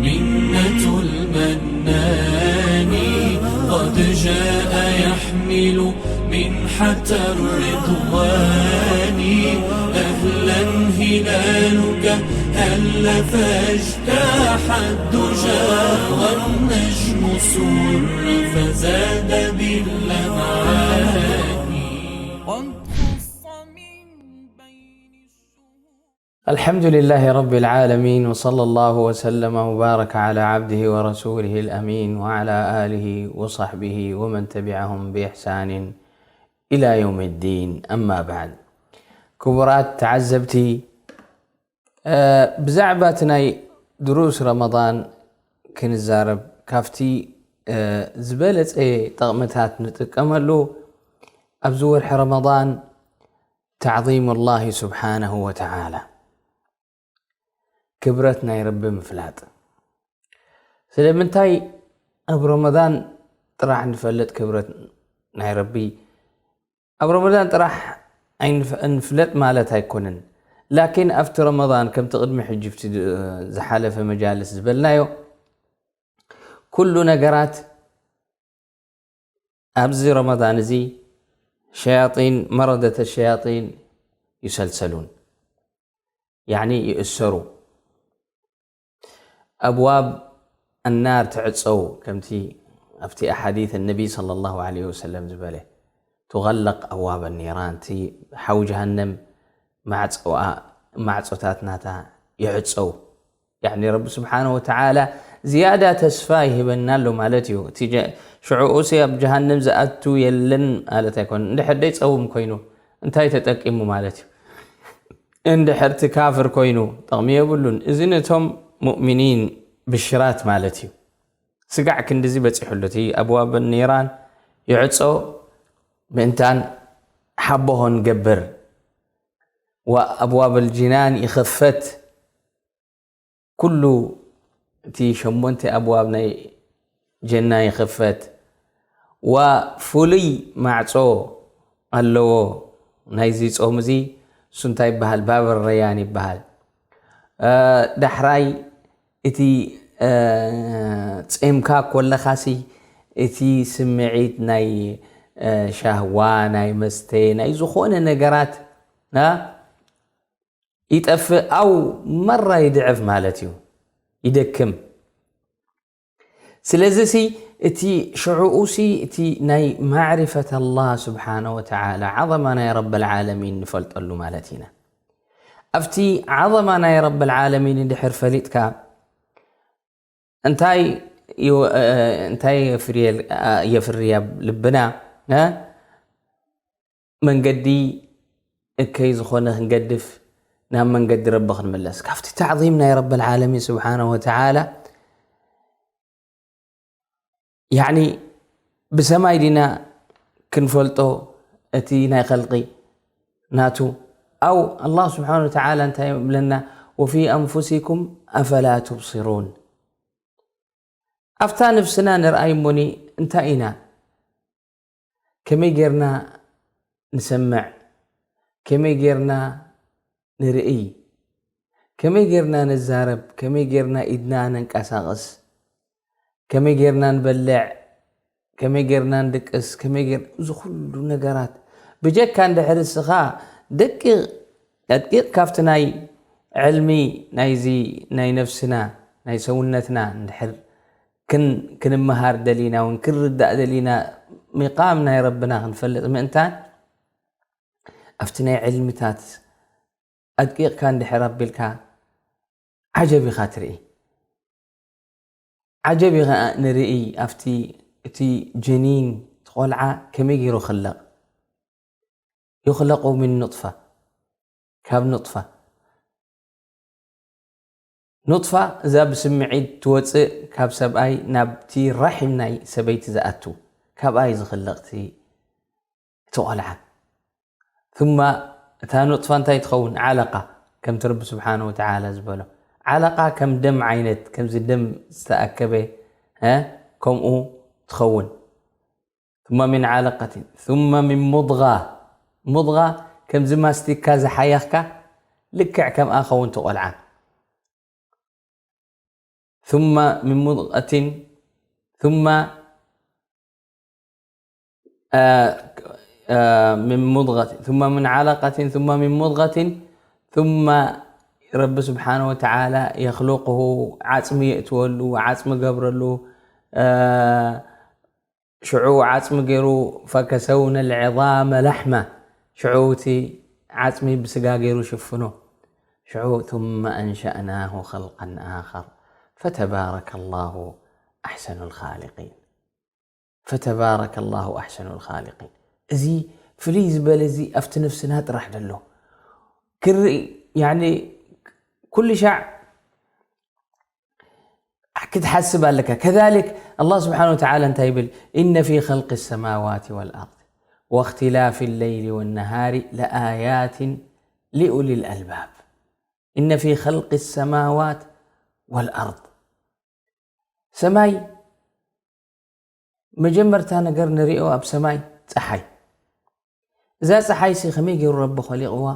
منة المنان قد جاء يحمل منحة الرضوان. أهلا هلالك هل فاجتاح الدجى والنجم سر فزاد باللمعان. قد خص من بين الشهور. الحمد لله رب العالمين، وصلى الله وسلم وبارك على عبده ورسوله الأمين وعلى آله وصحبه ومن تبعهم بإحسان إلى يوم الدين. أما بعد. ክቡራት ተዓዘብቲ፣ እ፣ ብዛዕባ እቲ ናይ ድሩስ ረመዳን ክንዛረብ፣ ካብቲ፣ እ፣ ዝበለጸ ጠቕምታት ንጥቀመሉ ኣብዚ ወርሒ ረመዳን፣ تعظيم الله سبحانه وتعالى፣ ክብረት ናይ ረቢ ምፍላጥ። ስለምንታይ ኣብ ረመዳን ጥራሕ ንፈልጥ ክብረት ናይ ረቢ? ኣብ ረመዳን ጥራሕ ኣይንፍ-፣ እንፍለጥ ማለት ኣይኮነን። ላኪን ኣብቲ ረመዳን፣ ከምቲ ቅድሚ ሕጂ፣ ኣብቲ ድ-፣ ዝሓለፈ መጃልስ ዝበልናዮ፣ ኩሉ ነገራት ኣብዚ ረመዳን እዚ ሸያጢን፣ መረደተ ሸያጢን ይሰልሰሉን፣ ያዕኒ ይእሰሩ። ኣብዋብ ኣናር ትዕጸው፣ ከምቲ ኣብቲ ኣሓዲት ነቢ ሰለላሁ ዐለይሂ ወሰለም ዝበለ፣ ቱገለቅ ኣዋብ ኒራን፣ እቲ ሓው ጀሃነም ማዕጸዋ፣ ማዕጾታት ናታ ይዕጸው። ያዕኒ ረቢ ስብሓነ ወተዓላ ዝያዳ ተስፋ ይህበና ኣሎ ማለት እዩ። እቲ ጀ-፣ ሽዑኡሲ ኣብ ጀሃነም ዝኣቱ የለን ማለት ኣይኮነን። እንድሕር ደይጸውም ኮይኑ እንታይ ተጠቂሙ ማለት እዩ? እንድሕር እቲ ካፍር ኮይኑ ጠቕሚ የብሉን። እዚ ነቶም ሙእሚኒን ብሽራት ማለት እዩ። ስጋዕ ክንድዚ በጺሑ ኣሎ። እቲ ኣብዋብ ኒራን ይዕጾ፣ ምእንታን ሓቦሆን ገብር፣ ወኣብዋብ ልጅናን ይኸፈት። ኩሉ እቲ ሸሞንተ ኣብዋብ ናይ ጀና ይኽፈት። ዋ ፍሉይ ማዕጾ ኣለዎ ናይዚ ጾም እዚ። እሱ እንታይ ይበሃል? ባብ ረያን ይበሃል። እ፣ ዳሕራይ እቲ፣ እ፣ ጼምካ ኮለኻሲ እቲ ስምዒት ናይ፣ እ፣ ሻህዋ፣ ናይ መስተ፣ ናይ ዝኾነ ነገራት፣ እ፣ ይጠፍእ፣ ኣው መራ ይድዕፍ ማለት እዩ፣ ይደክም። ስለዚ ሲ እቲ ሽዑኡ ሲ እቲ ናይ ማዕሪፈት ኣላህ ስብሓነ ወተዓላ፣ ዓዘማ ናይ ረብል ዓለሚን ንፈልጠሉ ማለት ኢና። ኣብቲ ዓዘማ ናይ ረብል ዓለሚን እንድሕር ፈሊጥካ፣ እንታይ ይወ-፣ እ፣ እንታይ የፍርየል-፣ እ፣ የፍሪ ኣብ ልብና? እ? መንገዲ እከይ ዝኾነ ክንገድፍ፣ ናብ መንገዲ ረቢ ክንምለስ። ካብቲ ታዕዚም ናይ ረብል ዓለሚን ስብሓነሁ ወተዓላ፣ ያዕኒ ብሰማይ ዲና ክንፈልጦ እቲ ናይ ኸልቂ ናቱ? ኣው ኣላህ ስብሓነሁ ወተዓላ እንታይ ይብለና? "ወፊ ኣንፉሲኩም ኣፈላ ቱብሲሩን?" ኣብታ ነፍስና ንርኣይ እሞኒ እንታይ ኢና? ከመይ ጌርና ንሰምዕ? ከመይ ጌርና ንርእይ? ከመይ ጌርና ንዛረብ? ከመይ ጌርና ኢድና ነንቀሳቕስ? ከመይ ጌርና ንበልዕ? ከመይ ጌርና ንድቅስ? ከመይ ጌር-፣ እዚ ኩሉ ነገራት ብጀካ እንድሕር እስኻ ደቂቕ፣ ደቂቕ ካብቲ ናይ ዕልሚ ናይዚ ናይ ነፍስና፣ ናይ ሰውነትና እንድሕር ክን-፣ ክንመሃር ደሊና፣ እውን ክንርዳእ ደሊና፣ ሚቃም ናይ ረብና ክንፈልጥ ምእንታን፣ ኣብቲ ናይ ዕልምታት ኣድቂቕካ እንድሕር ኣቢልካ፣ ዓጀብ ኢኻ ትርኢ። ዓጀብ ኢኻ ንርኢ፣ ኣብቲ፣ እቲ ጀኒን፣ እቲ ቆልዓ ከመይ ገይሩ ይኽለቕ? ዩኽለቁ ሚን ኑጥፋ፣ ካብ ኑጥፋ። ኑጥፋ እዛ ብስምዒት ትወጽእ፣ ካብ ሰብኣይ ናብቲ ራሒም ናይ ሰበይቲ ዝኣቱ፣ ካብኣ እዩ ዝኽለቕ እቲ፣ እቲ ቆልዓ። ثم እታ ኑጥፋ እንታይ ትኸውን? ዓለቃ፣ ከምቲ ረቢ ስብሓነ ወተዓላ ዝበሎ። ዓለቃ ከም ደም ዓይነት፣ ከምዚ ደም ዝተኣከበ፣ እ፣ ከምኡ ትኸውን። ثم من علقة، ثم من مضغة። ሙድጋ ከምዚ ማስቲካ ዝሓየኽካ ልክዕ ከምኣ ኸውን ትቖልዓ። ثم من مضغة ثم آه، آه، من مضغة ثم من علقة ثم من مضغة ثم رب سبحانه وتعالى يخلقه ዓጽሚ የእትወሉ ዓጽሚ ገብረሉ ሽዑ ዓጽሚ ገይሩ فكسونا العظام لحما ሽዑ እቲ ዓጽሚ ብስጋ ገይሩ ሽፍኖ ሽዑ ثم أنشأناه خلقا آخر فتبارك الله أحسن الخالقين فتبارك الله أحسن الخالقين እዚ ፍልይ ዝበለ እዚ ኣብቲ ነፍስና ጥራሕ ደሎ ክርኢ ኩሉ ሻዕ ክትሓስብ ኣለካ كذلك الله سبحانه وتعالى እንታይ ይብል إن في خلق السماوات والأرض واختلاف الليل والنهار لآيات لأولي الألباب إن في خلق السماوات والأرض ሰማይ መጀመርታ ነገር ንሪኦ ኣብ ሰማይ ፀሓይ እዛ ፀሓይ ሲ ከመይ ገይሩ ረቢ ከሊቕዋ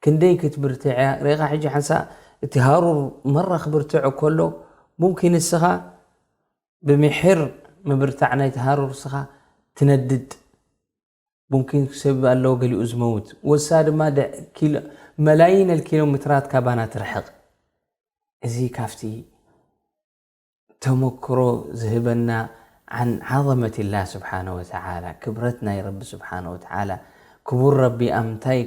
ክንደይ ክትብርትዕ እያ ሪኻ ሕጂ ሓንሳ እቲ ሃሩር መራ ክብርትዕ ከሎ ሙምኪን እስኻ ብምሕር ምብርታዕ ናይቲ ሃሩር እስኻ ትነድድ ሙምኪን ሰብ ኣለዎ ገሊኡ ዝመውት ወሳ ድማ መላይን ኪሎ ሜትራት ካባና ትርሕቕ እዚ ካብቲ ተመክሮ ዝህበና عن عظمة الله سبحانه وتعالى ክብረት ናይ ረቢ ስብሓነ ወተዓላ ክቡር ረቢ ኣምታይ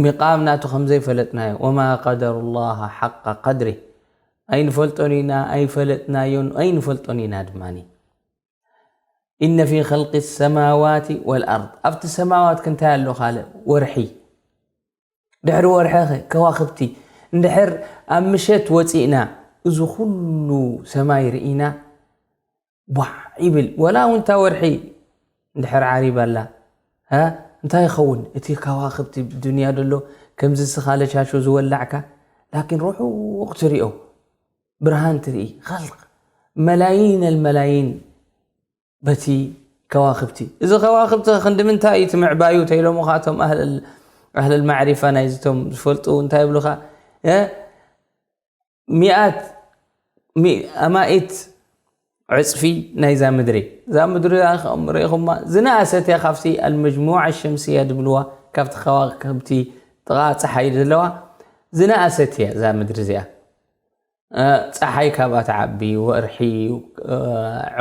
ሚቃም ናቱ ከምዘይፈለጥናዮ وما قدروا الله حق قدره ኣይንፈልጦን ኢና ኣይፈለጥናዮን ኣይንፈልጦን ኢና ድማ إن في خلق السماوات والأرض ኣብቲ ሰማዋት ክንታይ ኣሎ ካልእ ወርሒ ድሕሪ ወርሒ ከዋኽብቲ እንድሕር ኣብ ምሸት ወፂእና እዚ ኩሉ ሰማይ ርኢና ቧዕ ይብል ወላ እውን እታ ወርሒ እንድሕር ዓሪባ ኣላ እንታይ ይኸውን እቲ ከዋኽብቲ ዱንያ ደሎ ከምዚ ስኻ ለሻሾ ዝወላዕካ ላኪን ርሑቕ ትሪኦ ብርሃን ትርኢ ኸልቅ መላይን ኣልመላይን በቲ ከዋኽብቲ እዚ ከዋኽብቲ ክንዲ ምንታይ እዩ ትምዕባዩ ተይሎምኻ እቶም ኣህለል ማዕሪፋ ናይዚቶም ዝፈልጡ እንታይ ይብሉኻ ሚኣት ኣማኢት ዕፅፊ ናይዛ ምድሪ እዛ ምድሪ ርኢኹማ ዝነኣሰት እያ ካብቲ ኣልመጅሙዓ ሸምስያ ድብልዋ ካብቲ ከዋኽብቲ ጥቓ ፀሓይ ዘለዋ ዝነኣሰት እያ እዛ ምድሪ እዚኣ ፀሓይ ካብኣ ትዓቢ ወርሒ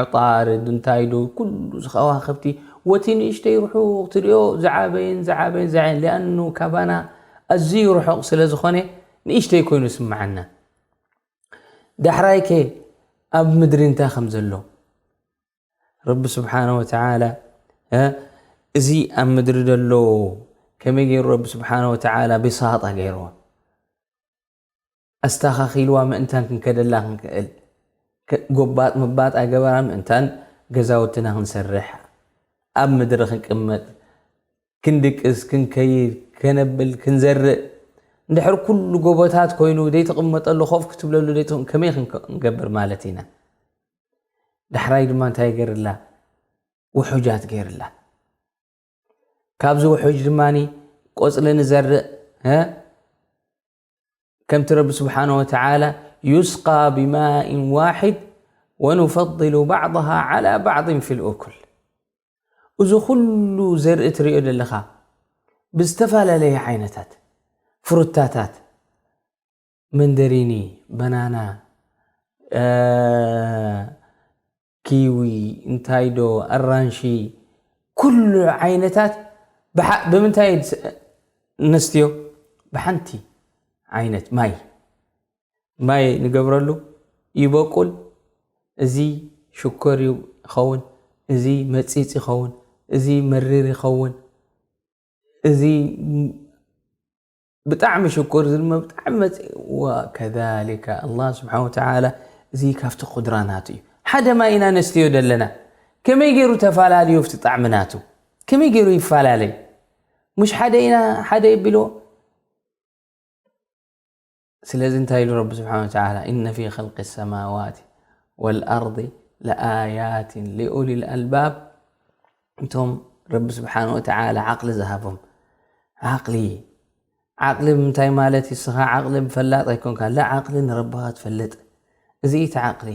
ዕጣርድ እንታይ ዶ ኩሉ ዝኸዋኽብቲ ወቲ ንእሽተይ ርሑቕ ትሪኦ ዝዓበየን ዝዓበየን ዝዓበየን ሊኣኑ ካባና ኣዝዩ ርሑቕ ስለ ዝኾነ ንእሽተይ ኮይኑ ስምዓና ዳሕራይከ ኣብ ምድሪ እንታይ ከም ዘሎ ረቢ ስብሓነ ወተዓላ እዚ ኣብ ምድሪ ዘሎ ከመይ ገይሩ ረቢ ስብሓነ ወተዓላ ብሳጣ ገይርዋ ኣስተኻኺልዋ ምእንታን ክንከደላ ክንክእል ጎባጥ ምባጥ ኣገበራ ምእንታን ገዛውትና ክንሰርሕ ኣብ ምድሪ ክንቅመጥ ክንድቅስ ክንከይድ ከነብል ክንዘርእ እንድሕር ኩሉ ጎቦታት ኮይኑ ዘይትቕመጠሉ ኮፍ ክትብለሉ ከመይ ክንገብር ማለት ኢና ዳሕራይ ድማ እንታይ ገርላ ውሑጃት ገይርላ ካብዚ ውሑጅ ድማ ቆፅሊ ንዘርእ ከምቲ ረቢ ስብሓነ ወተዓላ يسقى بماء واحد ونفضل بعضها على بعض في الأكل እዚ ኩሉ ዘርኢ ትሪኦ ዘለኻ ብዝተፈላለየ ዓይነታት ፍሩታታት መንደሪኒ በናና ኪዊ እንታይ ዶ ኣራንሺ ኩሉ ዓይነታት ብምንታይ ነስትዮ ብሓንቲ ዓይነት ማይ ማይ ንገብረሉ ይበቁል እዚ ሽኮር ይኸውን እዚ መፂፅ ይኸውን እዚ መሪር ይኸውን እዚ ብጣዕሚ ሽኮር ዝልመ ብጣዕሚ መፂ ወከዛሊከ ኣላህ ስብሓን ወተዓላ እዚ ካብቲ ቁድራ ናቱ እዩ ሓደ ማይ ኢና ነስትዮ ዘለና ከመይ ገይሩ ተፈላለዩ ኣብቲ ጣዕሚ ናቱ ከመይ ገይሩ ይፈላለይ ሙሽ ሓደ ኢና ሓደ የቢልዎ ስለዚ እንታይ ኢሉ ረቢ ስብሓን ወተዓላ إن في خلق السماوات والأرض لآيات لأولي الألباب እቶም ረቢ ስብሓን ወተዓላ ዓቕሊ ዝሃቦም ዓቕሊ ዓቕሊ ብምንታይ ማለት እዩ ስኻ ዓቕሊ ብፈላጥ ኣይኮንካ ላ ዓቕሊ ንረብኻ ትፈልጥ እዚ እቲ ዓቕሊ።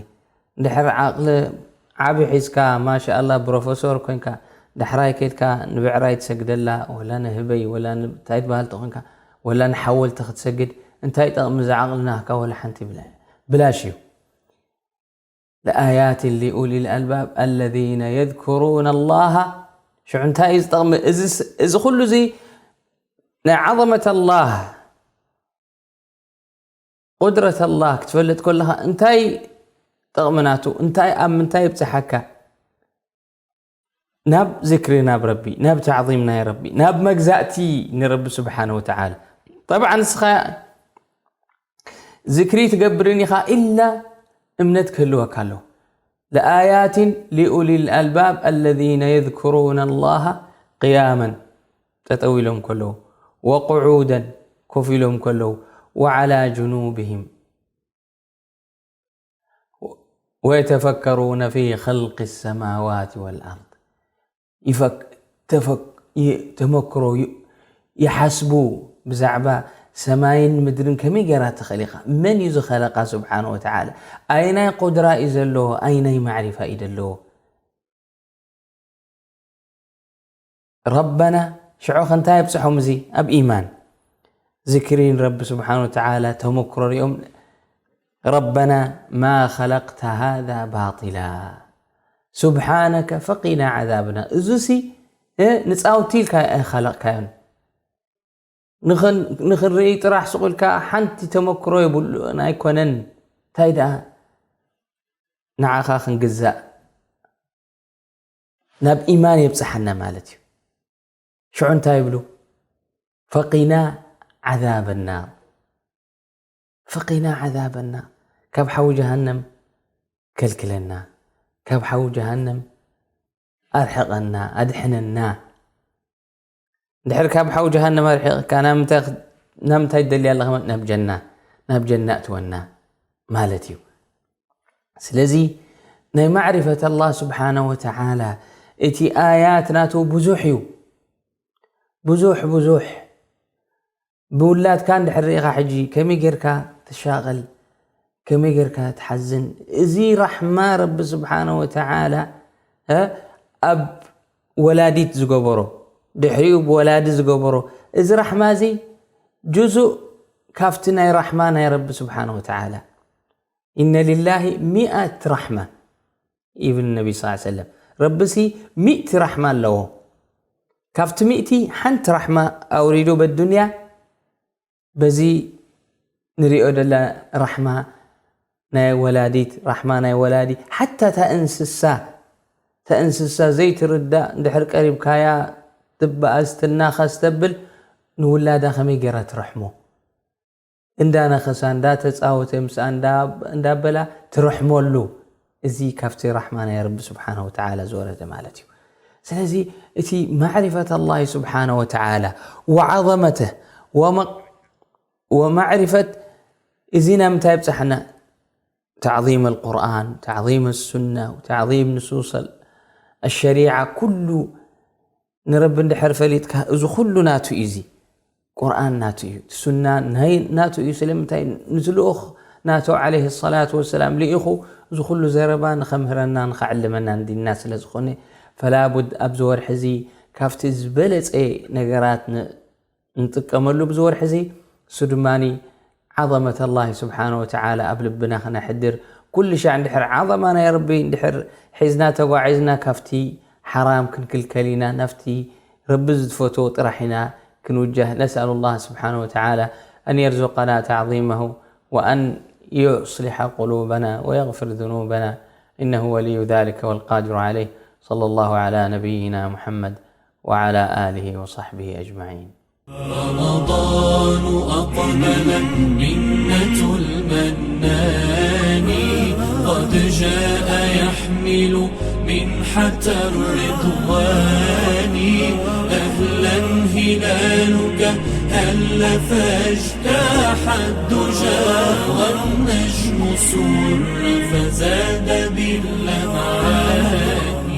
ድሕር ዓቕሊ ዓቢ ሒዝካ ማሻኣላ ፕሮፈሶር ኮንካ፣ ዳሕራይ ከድካ ንብዕራይ ትሰግደላ፣ ወላ ንህበይ፣ ወላ እንታይ ትበሃል ተኾንካ፣ ወላ ንሓወልቲ ክትሰግድ፣ እንታይ ጠቕሚ እዚ ዓቕሊ ናካ? ወላ ሓንቲ ብላ-፣ ብላሽ እዩ። ለኣያትን ሊኡሊ ልኣልባብ ኣለዚነ የዝኩሩነ ኣላሃ። ሽዑ እንታይ እዩ ዝጠቕሚ? እዚ ስ-፣ እዚ ኩሉ እዚ ናይ ዓዘመት ኣላህ፣ ቁድረት ኣላህ ክትፈልጥ ከለኻ እንታይ ጠቕሚ ናቱ? እንታይ፣ ኣብ ምንታይ ይብጽሓካ? ናብ ዝክሪ ናብ ረቢ፣ ናብ ተዕዚም ናይ ረቢ፣ ናብ መግዛእቲ ንረቢ ስብሓነ ወተዓላ። ጠብዓ ንስኻ ዝክሪ ትገብርን ኢኻ ኢላ እምነት ክህልወካ ኣለዎ። ለኣያትን ሊኡሊ ልኣልባብ ኣለዚነ የዝኩሩነ ኣላሃ ቅያመን፣ ጠጠው ኢሎም ከለዉ፣ ወቁዑደን፣ ኮፍ ኢሎም ከለዉ፣ ወዓላ ጅኑብሂም፣ ወየተፈከሩነ ፊ ኸልቂ ሰማዋት ወልኣርድ። ይፈክ-፣ ተፈክ-፣ ይ-፣ ተመክሮ ይ-፣ ይሓስቡ ብዛዕባ ሰማይን ምድርን ከመይ ገይራ ተኸሊቓ? መን እዩ ዝኸለቓ ስብሓነ ወተዓላ? ኣየናይ ቁድራ እዩ ዘለዎ? ኣየናይ ማዕሪፋ እዩ ዘለዎ? ረበና ሽዑ ከ እንታይ የብጽሖም? እዚ ኣብ ኢማን ዝክሪ ንረቢ ስብሓነ ወተዓላ ተመክሮ ሪኦም፣ ረበና ማ ኸለቅተ ሃዛ ባጢላ ስብሓነከ ፈቂና ዓዛብና። እዙሲ፣ እ፣ ንጻውቲ ኢልካ ኣይኸለቕካዮን። ንኽን-፣ ንኽንርኢ ጥራሕ ስቕ ኢልካ ሓንቲ ተመክሮ የብሉን ኣይኮነን። እንታይ ደኣ ንዓኻ ክንግዛእ ናብ ኢማን የብጽሓና ማለት እዩ። ሽዑ እንታይ ይብሉ? ፈቂና ዓዛበ ናር። ፈቂና ዓዛበ ናር። ካብ ሓዊ ጀሃነም ከልክለና። ካብ ሓዊ ጀሃነም ኣርሕቐና፣ ኣድሕነና። እንድሕር ካብ ሓዊ ጀሃነም ኣርሒቕካ፣ ናብ ምንታይ ክ-፣ ናብ ምንታይ ትደሊ ኣለኻ? ናብ ጀና፣ ናብ ጀና እትወና ማለት እዩ። ስለዚ ናይ ማዕሪፈት ኣላህ ስብሓነ ወተዓላ እቲ ኣያት ናቱ ብዙሕ እዩ። ብዙሕ፣ ብዙሕ። ብውላድካ እንድሕር ርኢኻ ሕጂ ከመይ ጌርካ ትሻቐል፣ ከመይ ጌርካ ትሓዝን። እዚ ራሕማ ረቢ ስብሓነ ወተዓላ፣ እ፣ ኣብ ወላዲት ዝገበሮ፣ ድሕሪኡ ብወላዲ ዝገበሮ፣ እዚ ራሕማ እዚ ጁዙእ ካብቲ ናይ ራሕማ ናይ ረቢ ስብሓነ ወተዓላ። ኢነ ሊላሂ ሚኣት ራሕማ ይብል ነቢ ስ ሰለም። ረብሲ ሚእቲ ራሕማ ኣለዎ። ካብቲ ሚእቲ ሓንቲ ራሕማ ኣውሪዱ በዱንያ፣ በዚ ንሪኦ ደላ ራሕማ ናይ ወላዲት፣ ራሕማ ናይ ወላዲ፣ ሓታ እታ እንስሳ፣ እታ እንስሳ ዘይትርዳእ እንድሕር ቀሪብካያ ትበኣስ፣ ትናኸስ ተብል፣ ንውላዳ ከመይ ገይራ ትረሕሞ? እንዳነኸሳ፣ እንዳተጻወተ ምስኣ እንዳ-፣ እንዳበላ ትረሕመሉ። እዚ ካብቲ ራሕማ ናይ ረቢ ስብሓነሁ ወተዓላ ዝወረደ ማለት እዩ። ስለዚ እቲ ማዕሪፈት ኣላህ ስብሓነሁ ወተዓላ ወዓዘመተ ወመ-፣ ወማዕሪፈት እዚ ናብ ምንታይ ይብጽሓና? ተዕዚም ኣልቁርኣን፣ ተዕዚም ኣሱና፣ ተዕዚም ንሱስ ኣል-፣ ኣሸሪዓ፣ ኩሉ ንረቢ እንድሕር ፈሊጥካ፣ እዚ ኩሉ ናቱ እዩ። እዚ ቁርኣን ናቱ እዩ፣ እቲ ሱና ናይ ናቱ እዩ። ስለምንታይ? ነቲ ልኡኽ ናቱ ዓለይሂ ሰላቱ ወሰላም ልኢኹ፣ እዚ ኩሉ ዘረባ ንኸምህረና ንኸዕልመና ዲንና ስለ ዝኾነ፣ ፈላቡድ ኣብዚ ወርሒ እዚ ካብቲ ዝበለጸ ነገራት ን-፣ ንጥቀመሉ ኣብዚ ወርሒ እዚ፣ እሱ ድማኒ ዓዘመት ኣላህ ስብሓነ ወተዓላ ኣብ ልብና ከነሕድር፣ ኩሉ ሻዕ እንድሕር ዓዘማ ናይ ረቢ እንድሕር ሒዝና ተጓዒዝና፣ ካብቲ ሓራም ክንክልከል ኢና፣ ናብቲ ረቢ ዝፈትዎ ጥራሕ ኢና ክንውጀህ። ነስኣሉ ላህ ስብሓነ ወተዓላ ኣን የርዙቀና ተዕዚመሁ ወኣን ዩስሊሐ ቁሉበና ወየግፍር ذኑበና ኢነሁ ወልዩ ዛሊከ ወልቃዲሩ ዓለይህ። ሰለ ላሁ ዓላ ነቢይና ሙሐመድ ወዓላ ኣሊሂ ወሰሕቢሂ ኣጅመዒን። رمضان أقبل منة المنان، قد جاء يحمل منحة الرضوان. أهلا هلالك هل فاجتاح الدجى، والنجم سر فزاد باللمعان.